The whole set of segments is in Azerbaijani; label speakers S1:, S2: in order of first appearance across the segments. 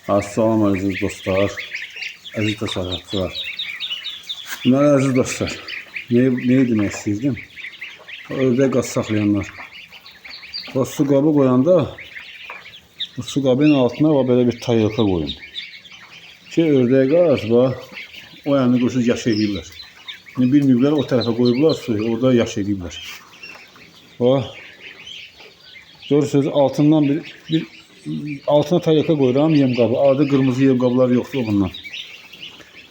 S1: Assalamu əziz dostlar, əziz təsərrüfatçılar. Deməli, əziz dostlar, nə demək istəyirdim? Ördək qaz saxlayanlar. O su qabı qoyanda, bu su qabının altına bax, belə bir tarelka qoyun. Ki, ördək qaz, bax, o yanını qoysun, yaş eləyiblər. İndi bilməyiblər, o tərəfə qoyublar suyu, orada yaş eləyiblər. Bax, görürsünüz, altından bir altına tarelka qoyuram, yem qabı. Adi qırmızı yem qabları yoxdur bundan.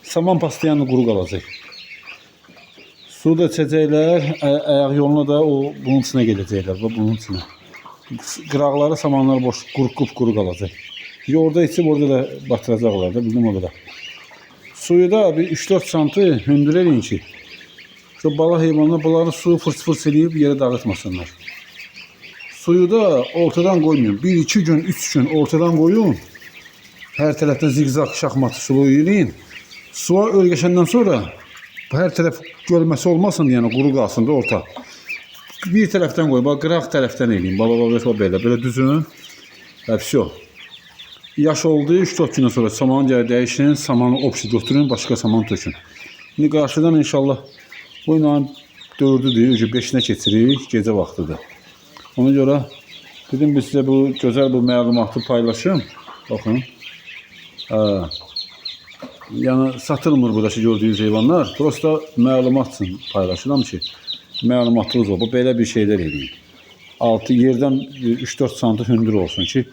S1: Saman pastayanı quru qalacaq. Su da içəcəklər, ayaq yoluna da o bunun içinə gedəcəklər, bax bunun içinə. Qıraqları samanlar boş, quru quru qalacaq. Çünki orada içib orada da batıracaqlar da, bildim o qədər. Suyu da bir 3-4 santı hündür eləyin ki, şu bala heyvanlar bunların suyu fırs fırs eləyib yerə dağıtmasınlar. Suyu da ortadan qoymayın. 1-2 gün, 3 gün ortadan qoyun. Hər tərəfdən ziqzaq şaxmat sulu eləyin. Suya örgəşəndən sonra hər tərəf gölməsi olmasın, yəni quru qalsın da orta. Bir tərəfdən qoy, bax qıraq tərəfdən eləyin. Baba baba baba belə, belə düzün. Və всё. Yaş oldu, 3-4 gündən sonra samanı gəlir dəyişin, samanı opsi götürün, başqa saman tökün. İndi qarşıdan inşallah bu ayın 4-üdür, 5-inə keçirik, gecə vaxtıdır. Ona görə dedim bir sizə bu gözəl bu məlumatı paylaşım. Baxın. Hə. Yəni satılmır buradakı gördüyünüz heyvanlar. Prosta məlumat üçün paylaşıram ki, məlumatınız o. Bu belə bir şeylər eləyin. Altı yerdən 3-4 santı hündür olsun ki,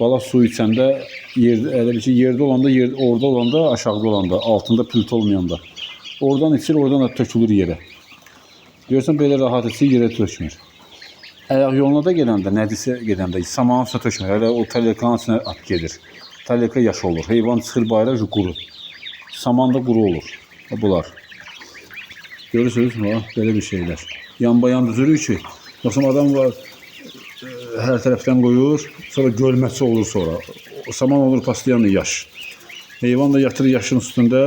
S1: bala su içəndə yer, elə bir ki, yerdə olanda, yer, orada olanda, aşağıda olanda, altında pült olmayanda. Oradan içir, oradan da tökülür yerə. Görürsən belə rahat içir, yerə tökmür. Ayaq yoluna da gedəndə, nədisə gedəndə samanın üstünə tökmür. Hələ o tarelkanın içinə at gedir. Tarelka yaş olur. Heyvan çıxır bayıra, quru. Saman da quru olur. Bunlar. Görürsünüz, bax, belə bir şeylər. Yanbayan düzürük ki, yoxsa adam var, hər tərəfdən qoyur, sonra gölməçi olur sonra. O saman olur pastayanı yaş. Heyvan da yatır yaşın üstündə,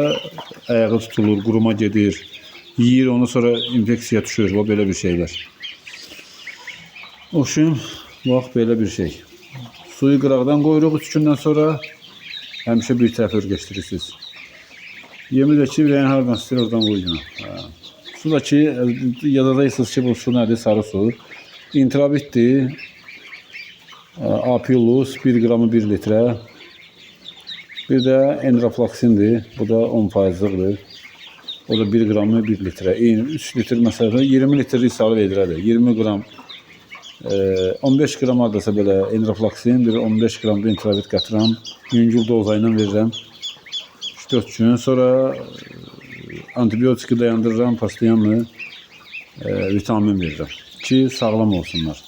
S1: ayağı tutulur, quruma gedir. Yeyir onu, sonra infeksiya düşür. Bax, belə bir şeylər. O üçün, bax, belə bir şey. Suyu qıraqdan qoyuruq 3 gündən sonra. Həmişə bir tərəf örgəşdirirsiniz. Yemi də ki, ürəyin hardan istəyir, oradan qoyun. Hə. Su da ki, yadadaysınız ki, bu su nədir? Sarı su. Intravitdir. Apilus 1 qramı 1 litrə. Bir də enrofloksindir. Bu da 10 faizlikdir. O da 1 qramı 1 litrə. Eyni 3 litr məsələn 20 litrlik sarı vedrədir. 20 qram 15 qram hardasa belə enrofloksin, bir 15 qram da intravit qatıram. Yüngül doza ilə verirəm. 3-4 gün sonra antibiotiki dayandırıram, pastayanlı vitamin verirəm ki, sağlam olsunlar.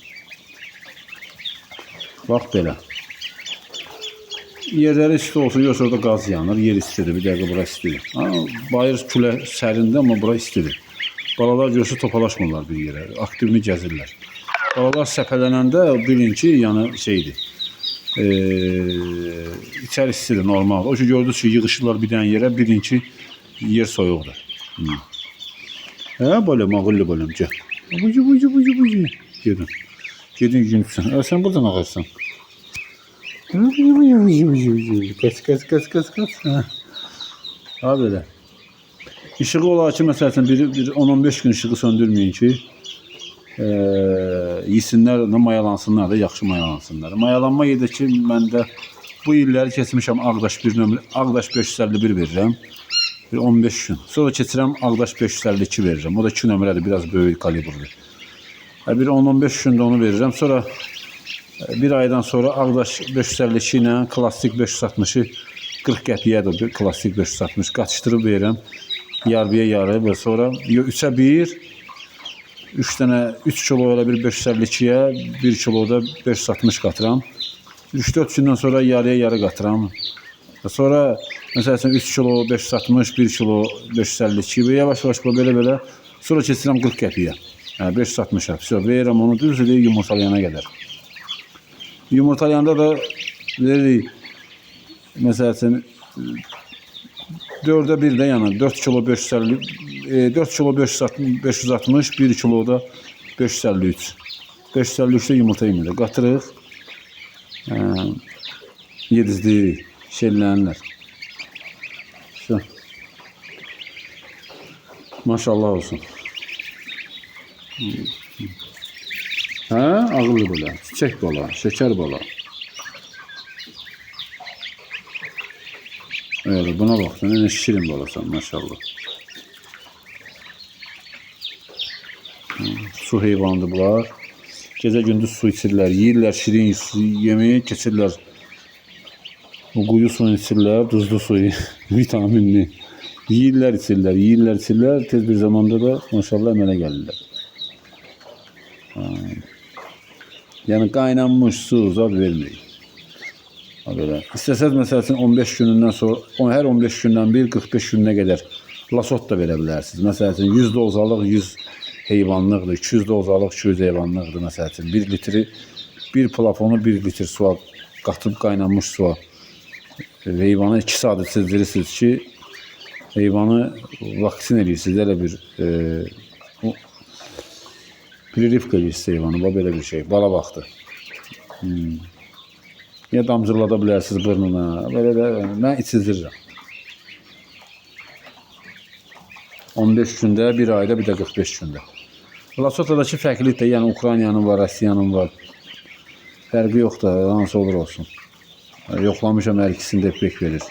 S1: Bax belə. Yerləri isti olsun, yoxsa orada qaz yanır, yer istidir, bir dəqiqə bura istidir. Ha, bayır külək sərindir, amma bura istidir. Balalar görsə topalaşmırlar bir yerə, aktivni gəzirlər. Balalar səpələnəndə bilin ki, yəni şeydir. İçəri istidir, normal. O ki gördünüz ki, yığışırlar bir dənə yerə, bilin ki, yer soyuqdur. Hı. Hə, belə mağıllı bölüm, gəl. Bucu, bucu, bucu, bucu. Gedin. Gedin gün üçün. Hə, sən burada nə qarsan? Kaç, kaç, kaç, kaç, kaç. Ha. Ha belə. İşığı olar ki, məsəl üçün bir 10-15 gün işığı söndürməyin ki, yesinlər, mayalansınlar da, yaxşı mayalansınlar. Mayalanma yerdə ki, məndə bu illəri keçmişəm Ağdaş bir nömrə, Ağdaş 551 verirəm. Bir 15 gün. Sonra keçirəm Ağdaş 552 verirəm. O da 2 nömrədir, biraz böyük kalibrdir. Bir 10-15 gündə onu verirəm. Sonra bir aydan sonra Ağdaş 552 ilə klassik 560-ı 40 qəpiyədir bir klassik 560 qatışdırıb verirəm. Yarıya yarı və sonra 3-ə 1 3 dənə 3 kilo elə bir 552-yə 1 kilo da 560 qatıram. 3-4 gündən sonra yarıya yarı qatıram. Və sonra məsəl üçün 3 kilo 560, 1 kilo 552 və yavaş-yavaş belə-belə sonra keçirəm 40 qəpiyə. Hə, 560-a. Vəsə, verirəm onu düz eləyir yumurtalayana qədər. Yumurtalayanda da veririk məsəl üçün 4-ə 1 də yəni 4 kilo 550 4 kilo 560, 560 1 kilo da 553. 553-də yumurta yemirik. Qatırıq. Yedizdirik. Şirlənirlər. Şu. Maşallah olsun. Hə, ağıllı belə. Çiçək bala, şəkər bala. Öyle buna bax, nə şirin balasan maşallah. Su heyvanıdır bunlar. Gecə gündüz su içirlər, yeyirlər şirin su yemi, keçirlər. O quyu suyunu içirlər, duzlu suyu, vitaminli. Yeyirlər, içirlər, yeyirlər, içirlər. Tez bir zamanda da maşallah əmələ gəlirlər. Ha. Yəni qaynanmış su zad vermirik. Ha belə. İstəsəz məsəl üçün 15 günündən sonra, hər 15 gündən bir 45 gününə qədər lasot da verə bilərsiniz. Məsəl üçün 100 dozalıq 100 heyvanlıqdır, 200 dozalıq 200 heyvanlıqdır məsəl üçün. 1 litri bir plafonu 1 litr suya qatıb qaynanmış suya heyvanı 2 saat içirdirirsiniz ki, heyvanı vaksin edirsiniz. Elə bir o, pririvka edirsiniz heyvanı. Bax belə bir şey. Bala vaxtı. Ya damcılada bilərsiniz burnuna. Belə də mən içizdirirəm. 15 gündə, bir ayda, bir də 45 gündə. Lasotadakı fərqlilik də, yəni Ukraynanın var, Rusiyanın var. Fərqi yoxdur, hansı olur olsun. Yoxlamışam hər ikisini də effekt verir.